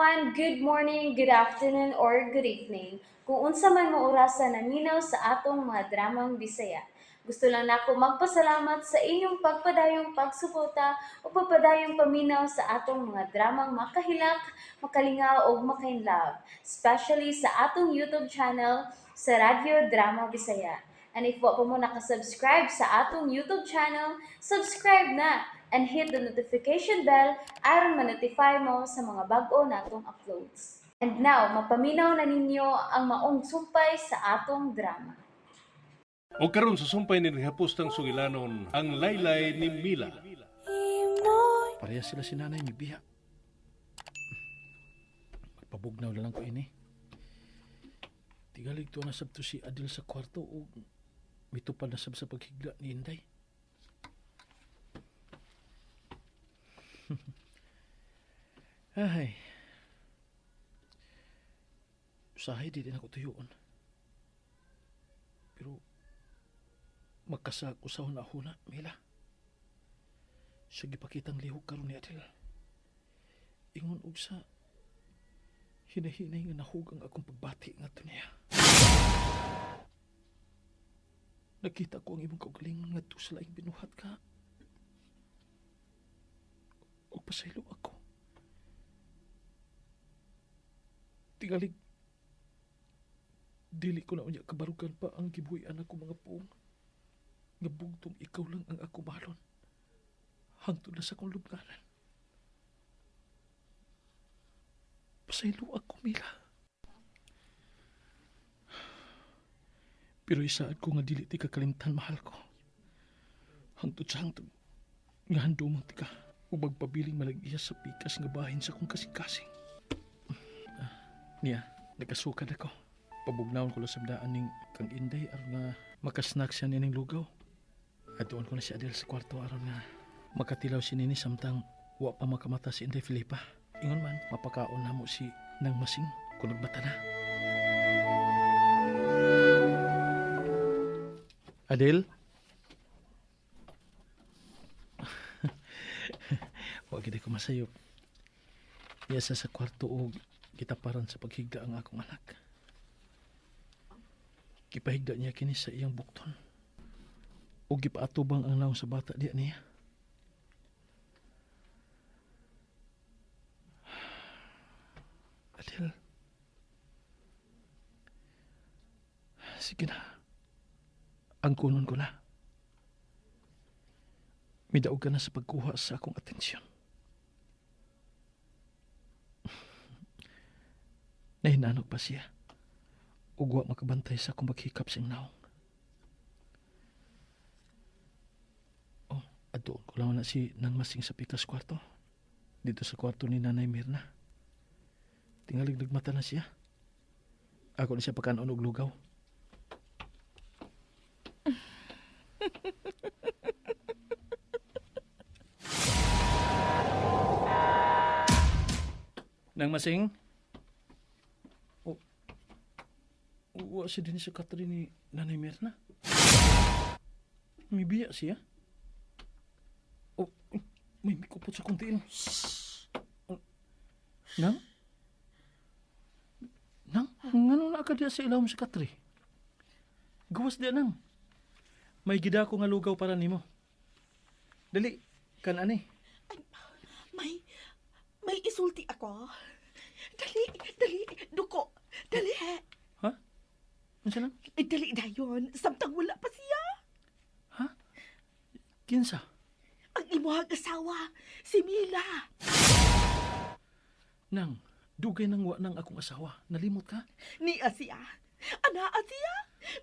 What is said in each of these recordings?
Everyone! Good morning, good afternoon, or good evening. Kung unsa man mo orasa naminaw sa atong mga dramang Bisaya. Gusto lang nako magpasalamat sa inyong pagpadayong pagsuporta o pagpadayong paminaw sa atong mga dramang makahilak, makalingaw ug makainlove, especially sa atong YouTube channel sa Radyo Drama Bisaya. And if wa pa mo nakasubscribe sa atong YouTube channel, subscribe na and hit the notification bell aron ma-notify mo sa mga bag-o natong uploads. And now, mapaminaw na ninyo ang maong sumpay sa atong drama. O karon sa sumpay ni hapustang sugilanon ang laylay ni Mila. Pareha sila si nanay ni Biha. Magpabugnaw na lang ko ini. Tigalig to na sab to si Adil sa kwarto o mitupad na sab sa paghigla ni Inday. Ay. Usahay di din ako tuyoon. Pero magkasag usaw na huna, Mila. Siya gipakitang lihok karon ni Adel. Ingon og sa hinahinay nga nahug ang akong pagbati ngadto niya. Nakita ko ang imong kaugalingon ngadto sa laing binuhat ka. Og pasaylo ako. Tingalig dili ko na unya kabarugan pa ang gibuhi-an ako mga puong. Nga bugtong ikaw lang ang ako mahalon. Hangtod na sa akong lubnganan. Pasaylo ako, Mila. Pero isaad ko nga dili ti kakalimtan, mahal ko. Hangtod sa hangtod, nga handumon ti ka. Ug magpabiling malagya sa pikas nga bahin sa akong kasing-kasing. Niya, nagkasukad ako. Pabugnawon ko lang sa daan ning kang Inday aron nga makasnak siya nining lugaw. Aduan ko na si Adel sa kwarto aron nga makatilaw si Nini samtang wa pa makamata si Inday Filipa. Ingon man, mapakaon namo si Nang Masing kung nagbata na. Adel? Wa gid ko masayop. Iya sa kwarto og gitaparan sa paghigda ang akong anak. Gipahigda niya kini sa iyang bukton. Og gipaatubang ang naong sa bata diya niya. Adel. Sige na. Ang kunon ko na. Midaog ka na sa pagkuha sa akong atensyon. Nahinanog pa siya. Ug wa makabantay sa akong paghikap sa naong. Oh, adoon ko lang na si Nang Masing sa pikas kwarto. Dito sa kwarto ni Nanay Mirna. Tingalig nagmata na siya. Ako na siya pagkanon og lugaw. Nang Masing? Oh, wa siya din sa katre ni Nanay Mirna. May biya siya. Oh, may mikupot sa kong tiil. Oh, Nang? Nang? Ngano na ka diya sa ilawom sa katre? Gawas diya, Nang. May gida ko nga lugaw para nimo. Dali, kan ani. Ay, may isulti ako. Dali, dali, duko. Dali. Ha? Unsa lang? Ay, dali dayon. Samtang wala pa siya. Ha? Kinsa? Ang imuhang asawa, si Mila. Nang, dugay nang wa nang akong asawa. Nalimot ka? Niya siya. Anaa siya.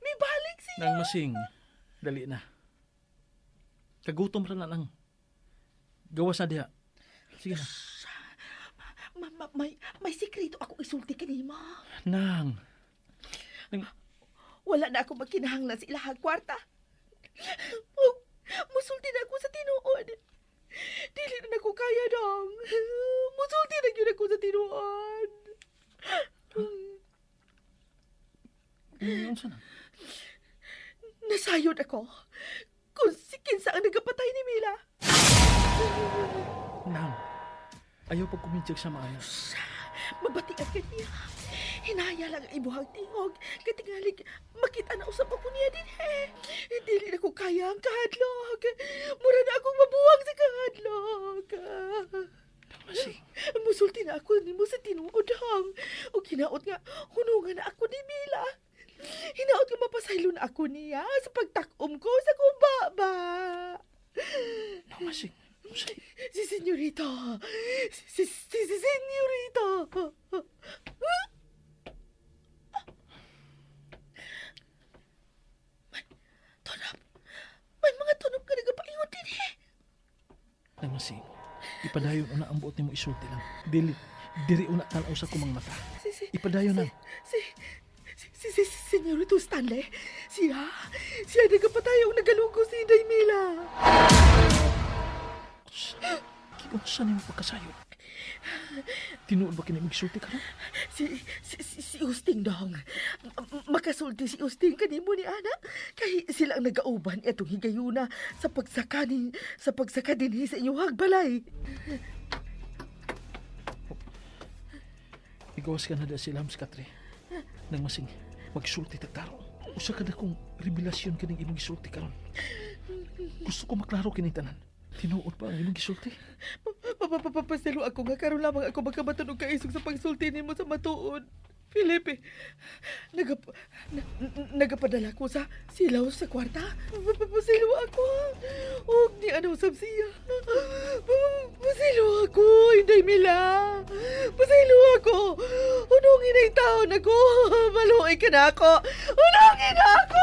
Mibalik siya. Nang Masing, dali na. Kagutom ra na nang. Gawas na diha. Sige na. May sikreto ako isulti kanimo. Nang. Nang, Wala na ako magkinahanglan sa ilahang kwarta. Musulti na ako sa tinuod. Dili na ako kaya dong. Musulti na gyud ako sa tinuod. Unsa na? Nasayod ako kung si kinsa ang nagapatay ni Mila. Nang, ayaw pagkumintyag sa maana. Mabatian ka niya. Hinaya lang ang imuhang tingog. Katingalig, makita na usap ako niya din eh. Dili na ko kaya ang kahadlok. Mura na akong mabuwag sa kahadlok. Masing, Musulti na ako nimo sa tinuod hang. O hinaot nga, hunungan na ako ni Mila. Hinaot nga mapasaylo na ako niya sa pagtakom ko sa kumbaba. Nang Masing, unsay? Si Senyorita. Si Senyorita. May tunob. May mga tunob ka nagapaingon din eh. Nang Masing, ipadayon una ang buot nimo isulti lang. Dili, diri una tan-aw sa kumang mata. Si, Ipadayon na. Si, si, si, si, si Senyorito Stanley. Siya, siya nagapatay ang nagalugo si Inday Mila. Giunsa nimo pagkasayo? Tinuod ba kini imong gisulti karon? Si Usting dong. Makasulti si Usting kanimo ni Ana. Kay sila ang nagauban itong higayuna sa pagsaka dinhi sa inyong hagbalay. Igawas ka na da sila sa katre. Nang Masing, magsulti tagtaro. Usa ka na kong revelasyon kining imong gisulti karon. Gusto ko maklaro kini tanan. Tinuod ba ang imong gisulti? Papapapaselo ako nga karon lamang ako magkabaton og kaisog sa pagsulti nimo sa matuod. Felipe, nagap, na, nagapadala ko sa silaw sa kwarta. Papapaselo ako. Og ni ano sab siya. Paselo ako, Inday Mila. Paselo ako. Unungin na taon ako. Maluoy ka na ako. Unungin na ako.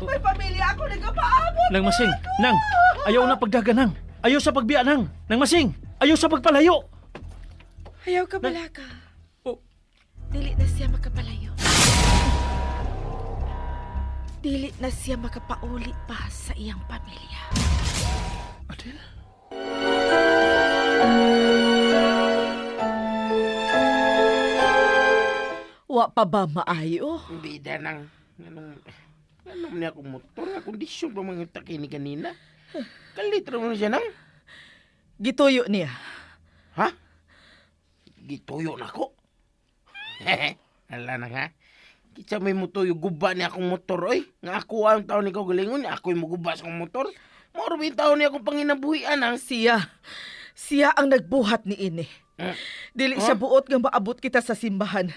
May pamilya ako nagapaabot. Nang Masing, nang ayaw na pagdaga nang. Ayaw sa pagbiya nang. Nang Masing, ayaw sa pagpalayo. Ayaw ka balaka. Oh. Dili na siya makapalayo. Dili na siya makapauli pa sa iyang pamilya. Adel? Wa pa ba maayo? Bida nang, anong, anong niya akong motor, nga kondisyon pa mga takini kanina. Kalitro mo na siya nang, Gituyo niya. ha? Gituyo na ko. Ala na ha? Kitsa may mutuyo, guba niya akong motor, oy. Nga ako ang taon ni galingon, ako'y muguba sa akong motor. Mauro ba yung taon niya akong panginabuhian, ang? Siya. Siya ang nagbuhat ni ini. Dili siya buot nga maabot kita sa simbahan.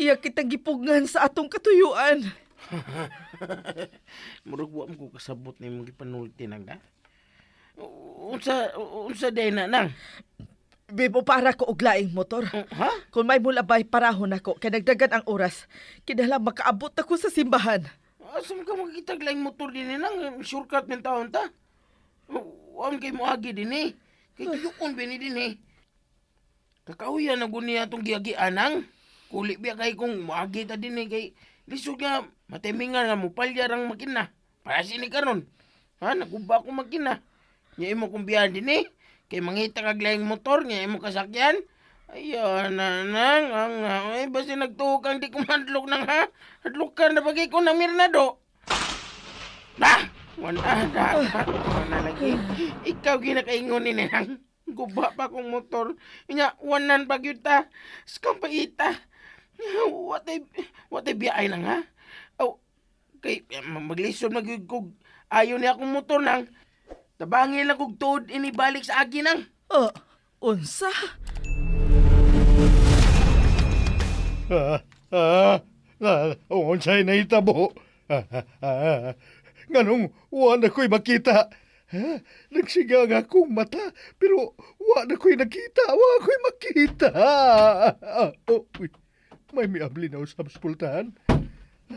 Iya kitang gipugngan sa atong katuyuan. Murag wa mo ko kasabot na imong gipanulti nang da. Unsa unsa day na nang? Bibo para ko og laing motor. Ha? Kung may mulabay parahon ako kay nagdagan ang oras, kinahanglan makaabot ako sa simbahan. Asa man ka makakita og laing motor din eh, nang shortcut min taon ta. Wa man kay moagi din eh. Kay tuyokon ba ni din eh. Kakauyan na guni atong giagian nang. Kuli biya kay kung moagi ta din eh kay lisod nga matimingan nga mopalyar ang makina. Para sini karon. Ha, naguba ako makina. Nya imo kong biyahan din eh. Kay mangita kag laing motor, nya imo kasakyan. Ayan na nang, ang, ay, basta nagtuo kang di kumadlok nang ha. Hadlok ka na bagay ko ng mirnado. Na! Wala na, wala lagi. Ikaw ginakaingon ni nang. Guba pa kong motor. Nya, wanan pa gyud ta. Skam pa ita. Watay, watay biyay nang ha. Aw, kay maglisod magyud kog ayo niya akong motor nang. Tabangin lang kog tuod inibalik sa agi nang. Oh, unsa? Ah, ah, ah, unsay nahitabo? Ah, ah, ah, nganong wa na ko'y makita. Ha? Nagsiga ang akong mata, pero wa na ko'y nakita, wa ko'y makita. Ah, oh, uy, may miabli na usab sa pultahan.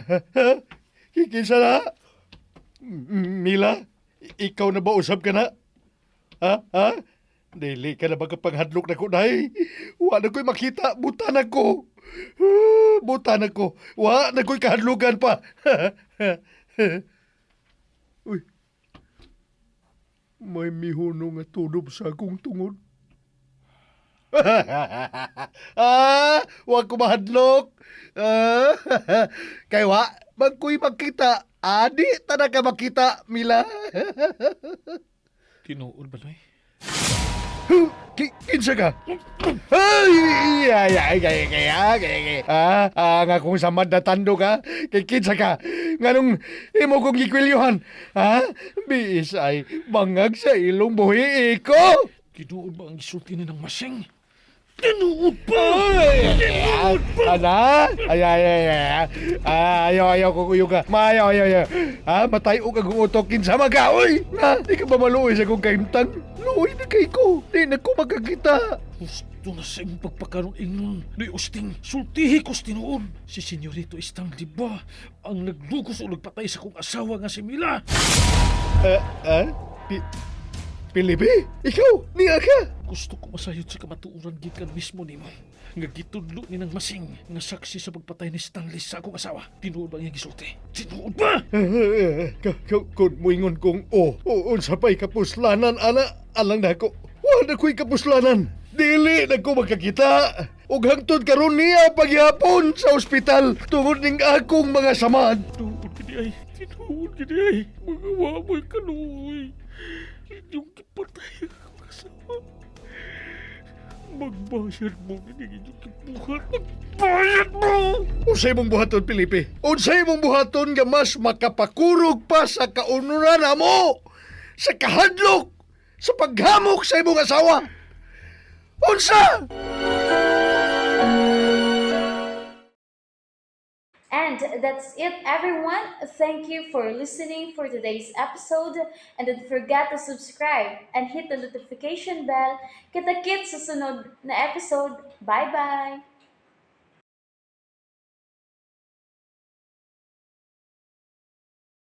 Ha? Kikinsa na? Mila, ikaw na ba usab ka na? Ha? Ha? Dili ka na ba kapanghadlok na ko, day? Wa na ko'y makita, butan ako. Ah, butan ako. Wa na ko'y kahadlukan pa. Uy, may mihuno nga tunob sa akong tungod. Ah, wa ko mahadlok. Ah, kay wa, man ko'y makita. Adi, tana ka makita, Mila. Tinuod ba, Noy? Kinsa ka? Ay! Ay, ay, ay, ay, ay, ay, ay. Ah, ah, nga kung samad na tando ka, kay kinsa ka, nganong imo kong gikwilyuhan, ha? Biis ay bangag sa ilong buhi ko. Tinuod ba ang gisulti ni ng masing? Tinuod ba? Ay, ana? Ay, ay, ay, ay. Ah, ayaw, ayaw ko kuyo ka. Maayaw, ayaw, ayaw. Ah, matay o kag utok kinsa maga, oy. Ha? Di ka ba maluoy sa kong kahimtang? Luoy na kay ko. Di na ko makakita. Gusto na sa imong pagpakaroon ingon ni Usting, sultihi ko sa tinuod. Si Senyorito Stanley ba ang naglugos o nagpatay sa kong asawa nga si Mila? Ah, ah? Pilipi? Ikaw? Niya ka? Gusto ko masayod sa kamatuoran gikan mismo nimo. Nga gitudlo ni ng masing nga saksi sa pagpatay ni Stanley sa akong asawa. Tinuod ba ang iyang gisulti? Tinuod ba? Kung muingon kong o, o unsa pa'y kapuslanan, ana, alang na ko. Wala ko'y kapuslanan. Dili na ko makakita. Ug hangtod karon niya pagyapon sa ospital tungod ning akong mga samad. Tinuod gini ay. Tinuod gini ay. Mga wamoy kaluoy. Inyong gipatay ang akong asawa. Magbayad mo gini inyong gibuhat. Magbayad mo! Unsay mong buhaton, Felipe? Unsay mong buhaton nga mas makapakurog pa sa kaunuran mo? Sa kahadlok! Sa paghamok sa imong asawa? Unsa? And that's it, everyone. Thank you for listening for today's episode. And don't forget to subscribe and hit the notification bell. Kita-kits sa sunod na episode. Bye-bye!